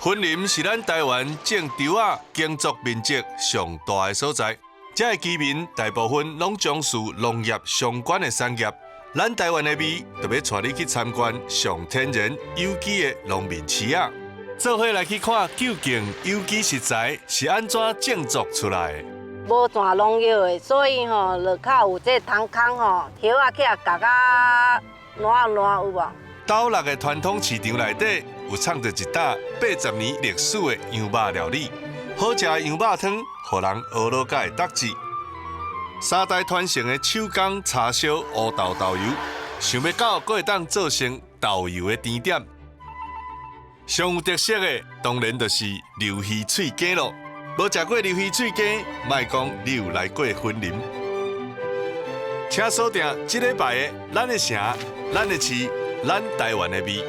雲林是咱台灣種稻仔耕作面積上大的所在，遮的居民大部分攏從事農業相關的產業。咱台灣的味，就欲帶你去參觀上天然有機的農民市仔，做伙來去看究竟有機食材是按怎種作出來的。無攢農藥的，所以吼，就較有這個糖空吼，葉仔起來咬甲爛爛有無？斗六的傳統市場內底有藏著一搭80年歷史的羊肉料理，好食的羊肉湯，予人呵咾甲會得志。三代傳承的手工柴燒烏豆豆油，想欲到閣會當做成豆油的甜點。上有特色的，當然就是鰻魚脆羹囉。無食過鰻魚脆羹，莫講你有來過雲林。請鎖定這禮拜的咱的城、咱的市、咱台灣的味。